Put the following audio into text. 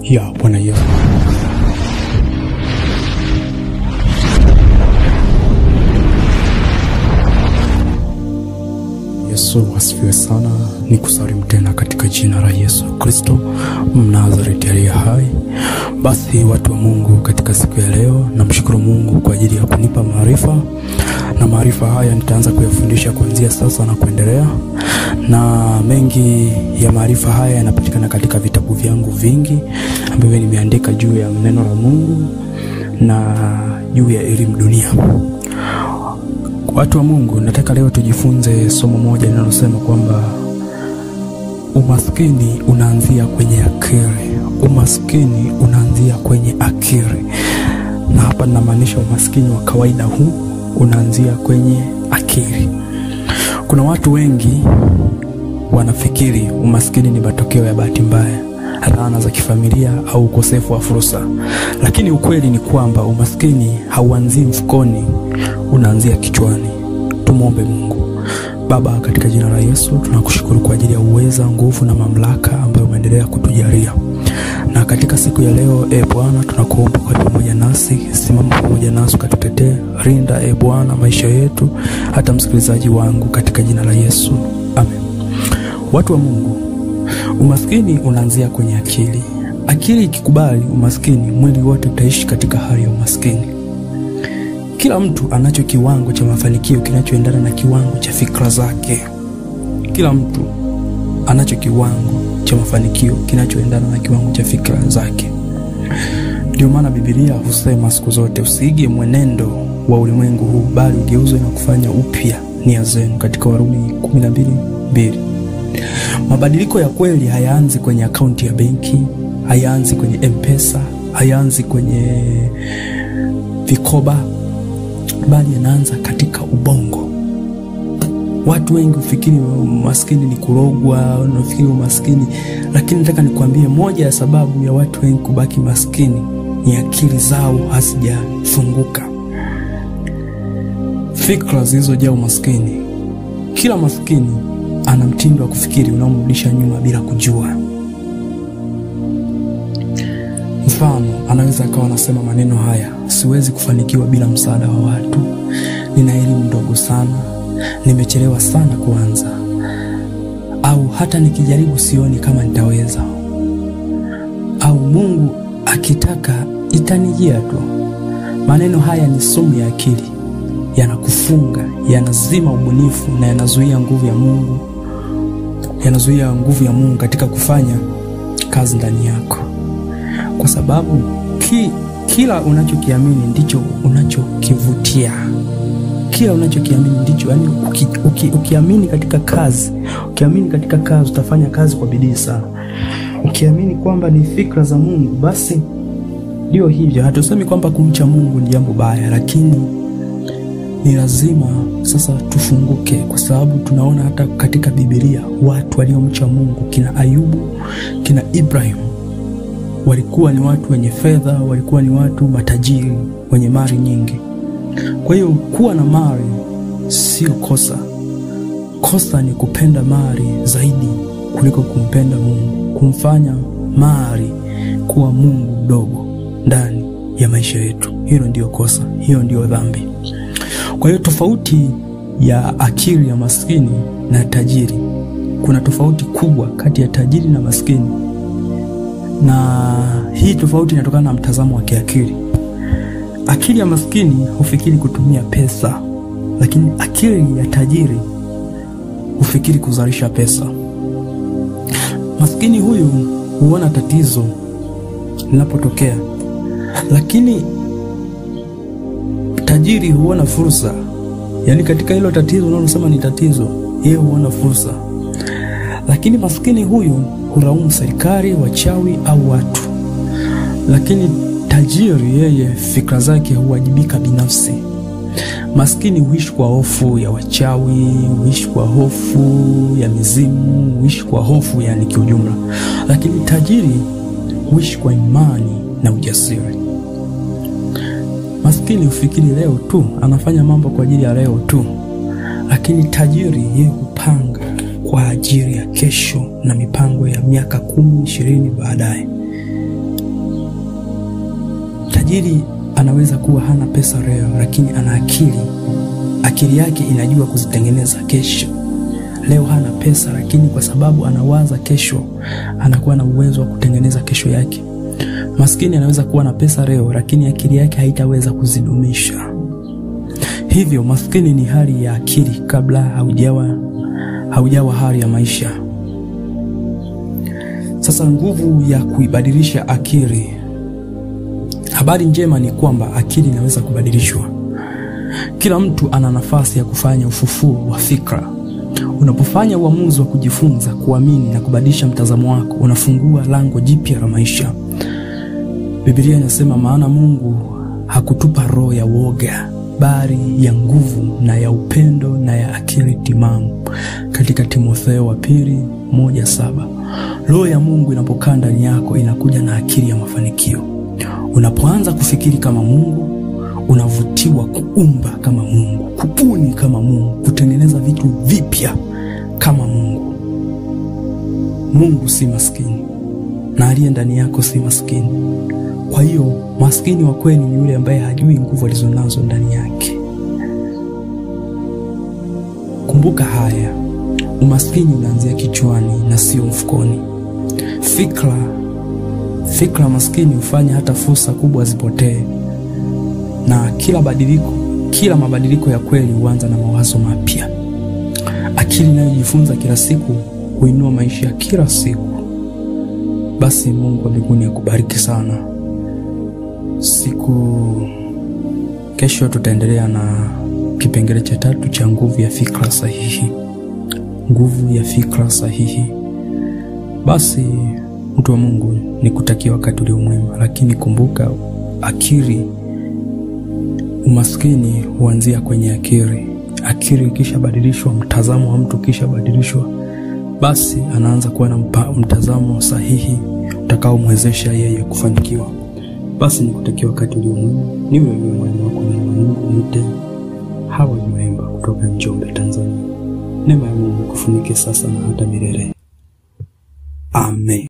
Ya Bwana Yesu. Yesu asifiwe sana. Nikusalimu tena katika jina la Yesu Kristo Mnazareti aliye hai. Basi watu wa Mungu, katika siku ya leo namshukuru Mungu kwa ajili ya kunipa maarifa, na maarifa haya nitaanza kuyafundisha kuanzia sasa na kuendelea. Na mengi ya maarifa haya yanapatikana katika vitabu vyangu vingi ambavyo nimeandika juu ya neno la Mungu na juu ya elimu dunia. Watu wa Mungu, nataka leo tujifunze somo moja linalosema kwamba umaskini unaanzia kwenye akili. Umaskini unaanzia kwenye akili. Na hapa ninamaanisha umaskini wa kawaida huu unaanzia kwenye akili. Kuna watu wengi wanafikiri umaskini ni matokeo ya bahati mbaya, laana za kifamilia au ukosefu wa fursa. Lakini ukweli ni kwamba umaskini hauanzii mfukoni, unaanzia kichwani. Tumuombe Mungu. Baba, katika jina la Yesu tunakushukuru kwa ajili ya uweza, nguvu na mamlaka ambayo umeendelea kutujalia. Na katika siku ya leo, Bwana, tunakuomba kwa pamoja nasi, simama pamoja nasi ukatutetee, rinda Bwana maisha yetu, hata msikilizaji wangu, katika jina la Yesu. Amen. Watu wa Mungu, umaskini unaanzia kwenye akili. Akili ikikubali umaskini, mwili wote utaishi katika hali ya umaskini. Kila mtu anacho kiwango cha mafanikio kinachoendana na kiwango cha fikra zake. Kila mtu anacho kiwango cha mafanikio kinachoendana na kiwango cha fikra zake. Ndio maana Biblia husema siku zote, usiige mwenendo wa ulimwengu huu, bali ugeuzwe na kufanya upya nia zenu, katika Warumi 12:2. Mabadiliko ya kweli hayaanzi kwenye akaunti ya benki, hayaanzi kwenye M-Pesa, hayaanzi kwenye vikoba, bali yanaanza katika ubongo. Watu wengi hufikiri umaskini ni kurogwa, wanafikiri umaskini, lakini nataka nikwambie moja ya sababu ya watu wengi kubaki maskini ni akili zao hazijafunguka. Fikra zilizojaa umaskini. Kila maskini ana mtindo wa kufikiri unaomrudisha nyuma bila kujua. Mfano, anaweza akawa anasema maneno haya: siwezi kufanikiwa bila msaada wa watu, nina elimu ndogo sana, nimechelewa sana kuanza, au hata nikijaribu sioni kama nitaweza, au Mungu akitaka itanijia tu. Maneno haya ni sumu ya akili, yanakufunga, yanazima ubunifu na yanazuia nguvu ya Mungu. Yanazuia nguvu ya Mungu katika kufanya kazi ndani yako. Kwa sababu kila unachokiamini ndicho unachokivutia. Kila unachokiamini ndicho, yani ukiamini katika kazi, ukiamini katika kazi utafanya kazi kwa bidii sana. Ukiamini kwamba ni fikra za Mungu, basi ndio hivyo. Hatusemi kwamba kumcha Mungu ni jambo baya, lakini ni lazima sasa tufunguke, kwa sababu tunaona hata katika Biblia watu waliomcha Mungu, kina Ayubu, kina Ibrahim, walikuwa ni watu wenye fedha, walikuwa ni watu matajiri, wenye mali nyingi. Kwa hiyo kuwa na mali sio kosa. Kosa ni kupenda mali zaidi kuliko kumpenda Mungu, kumfanya mali kuwa Mungu mdogo ndani ya maisha yetu. Hilo ndio kosa, hiyo ndio dhambi. Kwa hiyo tofauti ya akili ya maskini na tajiri, kuna tofauti kubwa kati ya tajiri na maskini. Na hii tofauti inatokana na mtazamo wa kiakili. Akili ya maskini hufikiri kutumia pesa, lakini akili ya tajiri hufikiri kuzalisha pesa. Maskini huyu huona tatizo linapotokea, lakini tajiri huona fursa. Yaani katika hilo tatizo unalosema ni tatizo, yeye huona fursa. Lakini maskini huyu hulaumu serikali, wachawi au watu. Lakini tajiri yeye fikra zake huwajibika binafsi. Maskini huishi kwa hofu ya wachawi, huishi kwa hofu ya mizimu, huishi kwa hofu yani kiujumla. Lakini tajiri huishi kwa imani na ujasiri. Maskini hufikiri leo tu, anafanya mambo kwa ajili ya leo tu. Lakini tajiri yeye hupanga kwa ajili ya kesho na mipango ya miaka 10, 20 baadaye. Tajiri anaweza kuwa hana pesa leo, lakini ana akili. Akili yake inajua kuzitengeneza kesho. Leo hana pesa, lakini kwa sababu anawaza kesho, anakuwa na uwezo wa kutengeneza kesho yake. Maskini anaweza kuwa na pesa leo, lakini akili yake haitaweza kuzidumisha. Hivyo maskini ni hali ya akili kabla haujawa hali ya maisha. Sasa nguvu ya kuibadilisha akili. Habari njema ni kwamba akili inaweza kubadilishwa. Kila mtu ana nafasi ya kufanya ufufuo wa fikra. Unapofanya uamuzi wa kujifunza, kuamini na kubadilisha mtazamo wako, unafungua lango jipya la maisha. Biblia inasema, maana Mungu hakutupa roho ya woga, bali ya nguvu na ya upendo na ya akili timamu, katika Timotheo wa 2:1-7. Roho ya Mungu inapokaa ndani yako inakuja na akili ya mafanikio. Unapoanza kufikiri kama Mungu, unavutiwa kuumba kama Mungu, kubuni kama Mungu, kutengeneza vitu vipya kama Mungu. Mungu si maskini, na aliye ndani yako si maskini. Kwa hiyo maskini wa kweli ni yule ambaye hajui nguvu alizonazo ndani yake. Kumbuka haya, umaskini unaanzia kichwani na sio mfukoni. Fikra maskini hufanya hata fursa kubwa zipotee. Na kila mabadiliko ya kweli huanza na mawazo mapya. Akili inayojifunza kila siku huinua maisha kila siku. Basi Mungu wa mbinguni akubariki sana. Siku kesho tutaendelea na kipengele cha 3 cha nguvu ya fikra sahihi. Nguvu ya fikra sahihi. Basi mtu wa Mungu, nikutakia wakati ulio mwema, lakini kumbuka akili, umaskini huanzia kwenye akili. Akili ikishabadilishwa, mtazamo wa mtu ukishabadilishwa, basi anaanza kuwa na mtazamo sahihi utakaomwezesha yeye kufanikiwa. Basi nikutakia wakati ulio mwema. Ni wewe mwalimu wako na Mungu yote, Howard Mwemba kutoka Njombe, Tanzania. Neema ya Mungu kufunike sasa na hata milele. Amen.